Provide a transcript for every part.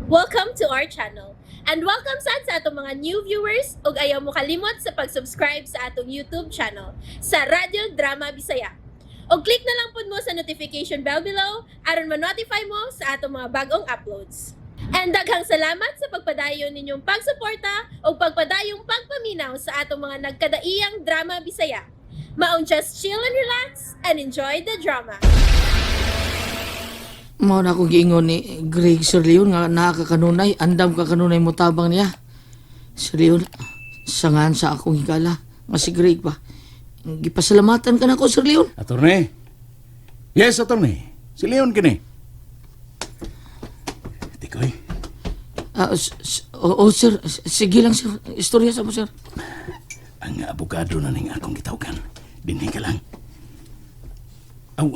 Welcome to our channel. And welcome sad sa atong mga new viewers ug ayaw mo kalimot sa pag-subscribe sa atong YouTube channel sa Radyo Drama Bisaya. Og click na lang pud mo sa notification bell below aron ma-notify mo sa atong mga bagong uploads. And daghang salamat sa pagpadayon ninyong pagsuporta ug pagpadayong pagpaminaw sa atong mga nagkadaiyang drama Bisaya. Maong just chill and relax and enjoy the drama. Mao na akong giingon ni Greg Sir Leon nga naa ka kanunay, andam ka kanunay mo tabang niya. Sir Leon, sangan sa akong higala nga si Greg ba. Gipasalamatan ka nako, Sir Leon. Attorney? Yes, attorney. Si Leon kini. Tikoy, Oo, sir, sige lang sir. Istorya sa mo, sir. Ang abogado na ning akong gitawgan. Dinhi ka lang. Aw,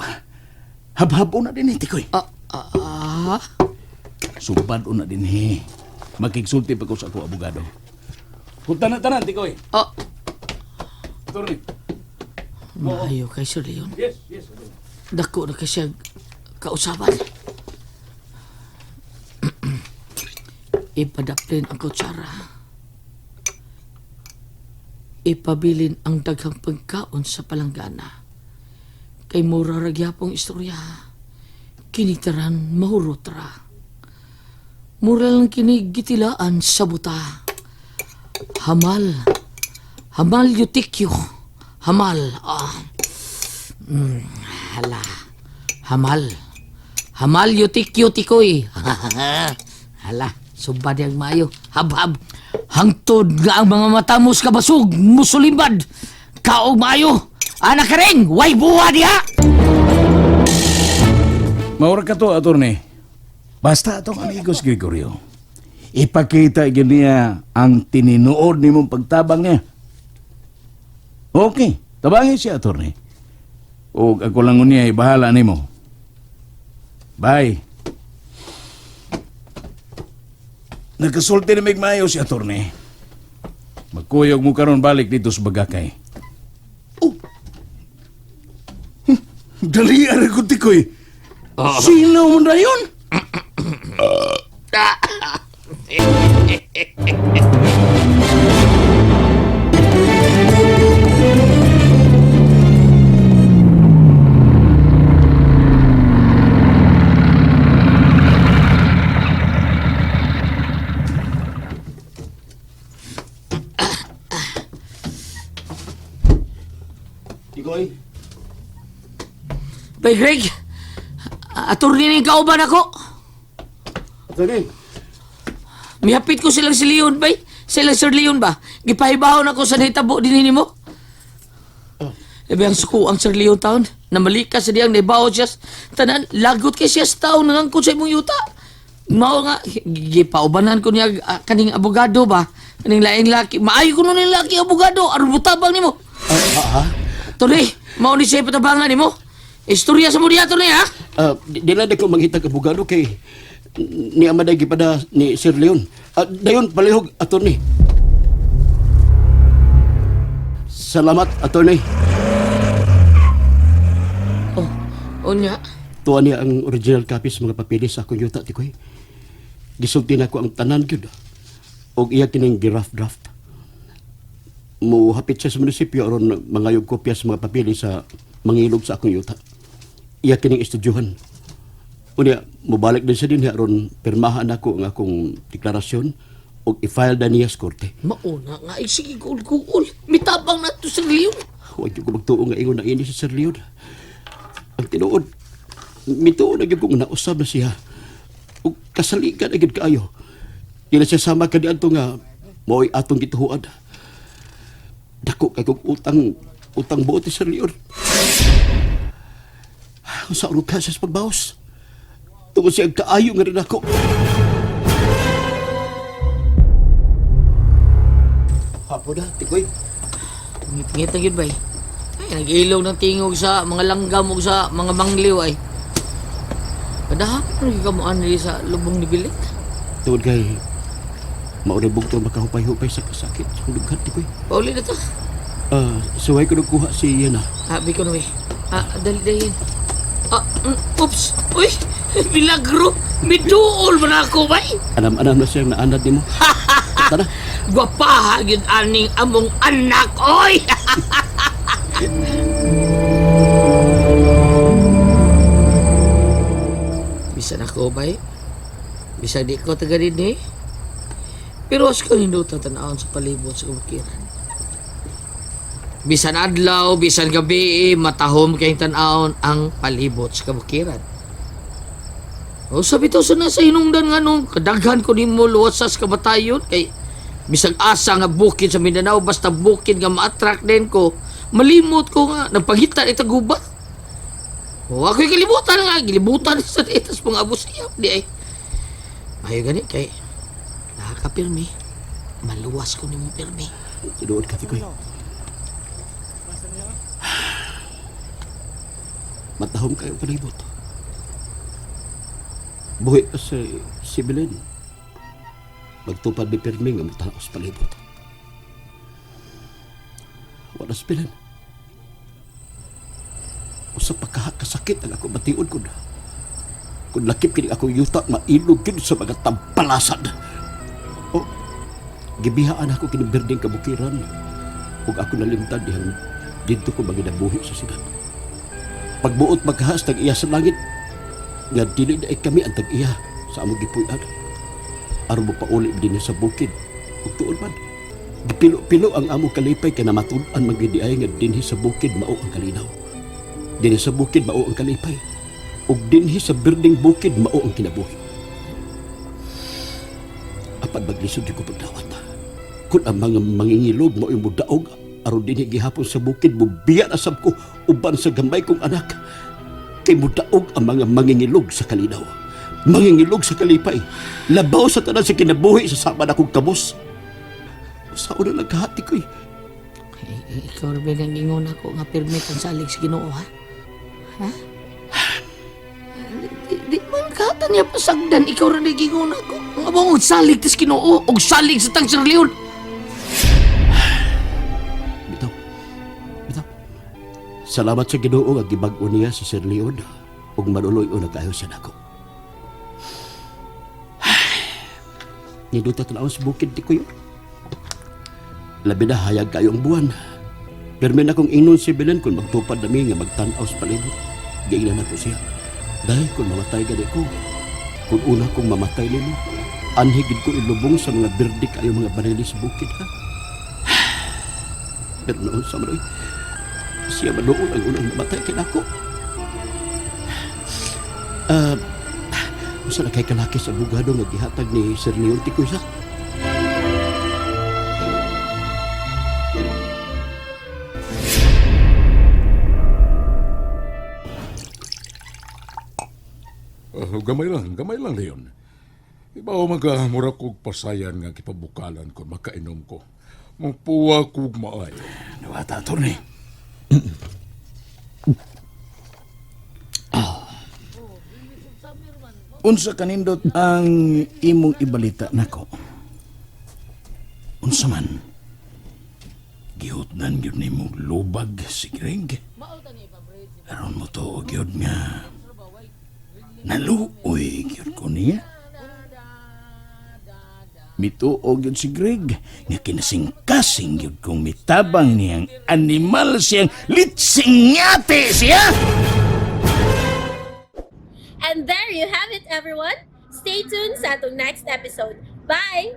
habhabo na dinhi, Tikoy. Subad na dinhi. Makigsulti pa ko sa ako abogado. Punta na tanan, Tikoy. Attorney. Maayo kay Sir Leon. Yes, attorney. Dako na kay siya kausaban. Ipadaplin ang kutsara. Ipabilin ang daghang pagkaon sa palanggana. Kay mura ra gyapong istorya. Kinitaran mahurot ra. Mura lang kini gitilaan sa buta. Hamal. Hamal yutikyo. Hamal. Hala. Hamal. Hamal yutikyo tikoy. Hala. Subad yang maayo. Habhab. Hangtod nga ang mga mata mo sa kabasog. Musulimbad. Kaog maayo. Anak ka rin. Way buwa diha. Maura ka to, attorney. Basta atong amigos Gregorio. Ipakita gyud niya ang tininuod nimong pagtabang niya. Okay, tabangi siya, attorney. O ako lang unya, ibahala nimo. Bye. Nakasulti na migmayo si attorney. Magkuyog mo karon balik dito sa Bagakay. Oh! Dali, ara ko tikoy. Sino mo na yun? Tikoy, Bay Greg. Attorney ning kauban ako. attorney. Mihapit ko silang si Leon, bay. Silang Sir Leon ba? Gipahibaon ako sa nahitabo din nimo. Labi ang suko ang Sir Leon taon. Namalika sa diyang naibaw siya. Tanan, lagot kay siya sa taon nangangkot sa imong yuta. Mao nga, gipaubanan ko niya kaning abogado ba? Kaning laing laki. Maayo ko nun yung laki abogado. Aron butabang nimo. Ha? Tony, mao ni siya patabangan nimo. Istorya sa mo diya, Tony, ha? Di lang ko mangitag abogado kay ni Amaday gipada ni Sir Leon. Dayon palihog, attorney. Salamat, attorney. Oh, unya. Tuwa niya ang original copy sa mga papeles sa akong yuta, tikoy. Gisulti na ko ang tanan gyud. Og iya kining giraffe draft. Muhapit siya sa munisipyo aron mangayog kopya sa mga papeles sa mangilog sa akong yuta. Iya kining estudyohan. Unya, mobalik din siya din aron pirmahan ako ang akong deklarasyon og i-file na niya sa korte. Mauna nga, ay sige, guul-guul. Mitabang na to, Sir Leon. Huwag yung magtuo nga ingon na ini si Sir Leon. Ang tinuod, mituo na gyud kong nausab na siya. Ug kasaligan na gyud kaayo. Di na siya sama ka diadto nga mao'y atong gituhuan. Dako kay kong utang buot ni Sir Leon. Sa ka sa pagbaos. Tungod siya kaayo nga rin ako. Hapo na, tikoy. Ngit-ngit na yun, bay. Ay, nag-ilog ng tingog sa mga langgam ug sa mga mangliw ay. Kadahapon na kamuan nila sa lubong ni Bilik. Tungod kay maunay bugto makahupay-hupay sa kasakit sa kong dughan, tikoy. Pauli na to. Suway ko nagkuha si Yana. Habi ko na, eh. Dali dahin. Oops! Uy! Milagro, miduol man ako bay. Anam-anam na siyang naanad nimo. Tara. Gwapaha gyud aning among anak oy. Bisan ako bay. Bisan di ko taga dinhi. Pero as ko hindutan tan-awon sa palibot sa kabukiran. Bisan adlaw, bisan gabi, matahom kayong tan-awon ang palibot sa kabukiran. O sabi to sa nasa hinungdan nga nung kadaghan ko nimo luwas sa kabatayon kay bisag asa nga bukid sa Mindanao basta bukid nga ma-attract din ko malimot ko nga nagpangita ita gubat. O ako'y kalibutan nga gilibutan sa itas mga abusiyap di ay. Mayo gani kay nakakapirmi maluwas ko nimo pirmi. Tinuod ka, Tikoy. Matahom kayo palibot. Buhi pa si Belen. Magtupad ni Pirmi nga mataos palibot. Wala si Belen. Usa pa kasakit ang ako bation ko na. Kung lakip kini akong yuta, mailog yun sa mga tampalasan. O, gibihaan ako kini berdeng kabukiran. Ug ako nalimtan dihang didto ko maginabuhi sa sigat. Pagbuot maghahas tag iya sa langit, nga dili na kami ang tag-iya sa among gipuy-an. Aron mo pauli din sa bukid. Ug tuod man, gipilo-pilo ang among kalipay kay namatud-an man gyud diay nga dinhi sa bukid mao ang kalinaw. Dinhi sa bukid mao ang kalipay. Ug dinhi sa berdeng bukid mao ang kinabuhi. Apan maglisod di ko pagdawat. Kung ang mga mangingilog mao yung mudaog aron dinhi gihapon sa bukid mubiya na sab ko uban sa gamay kong anak. Kay mudaog ang mga mangingilog sa kalinaw. Mangingilog sa kalipay. Labaw sa tanan sa kinabuhi sa sama na kong kabos. Sa una naghati ko eh. Eh, ikaw rin ang ingon ako nga pirmi kang salig sa Ginoo ha? Ha? Di man kata niya pasagdan ikaw rin ang ingon ako. Nga ba og salig tas Ginoo og salig sa tang Sir Leon. Bitaw. Bitaw. Salamat sa Ginoo nga gibag-o niya si Sir Leon ug manuloy o nagkayo siya nako. Niduta tan sa bukid di ko yun. Labi na hayag kayo ang buwan. Pero may akong ingnon si Belen kung magtupad nami nga magtan-aw sa palibot. Giingnan ako siya. Dahil kung mamatay gani ko, kung una kong mamatay nimo, anhi gid ko ilubong sa mga birdi kayo mga barili sa bukid ha. Pero noon sa manoy, siya manoon ang unang namatay kinako. Ah, usa na kay kalaki sa abogado nga gihatag ni Sir Leon Ticoy sa. Gamay lang, Leon. Ibaw man ka, mura kog pasayan nga kipabukalan kon makainom ko. Mangpuwa kog maayo. Nawata, attorney. Unsa kanindot ang imong ibalita nako? Unsa man? Gihutnan gyud nimo lubag si Greg. Aron mo to gyud nga naluoy gyud ko niya. Mituo gyud si Greg nga kinasingkasing gyud kong mitabang niyang animal siyang litsingate siya. And there you have it, everyone. Stay tuned sa atong next episode. Bye!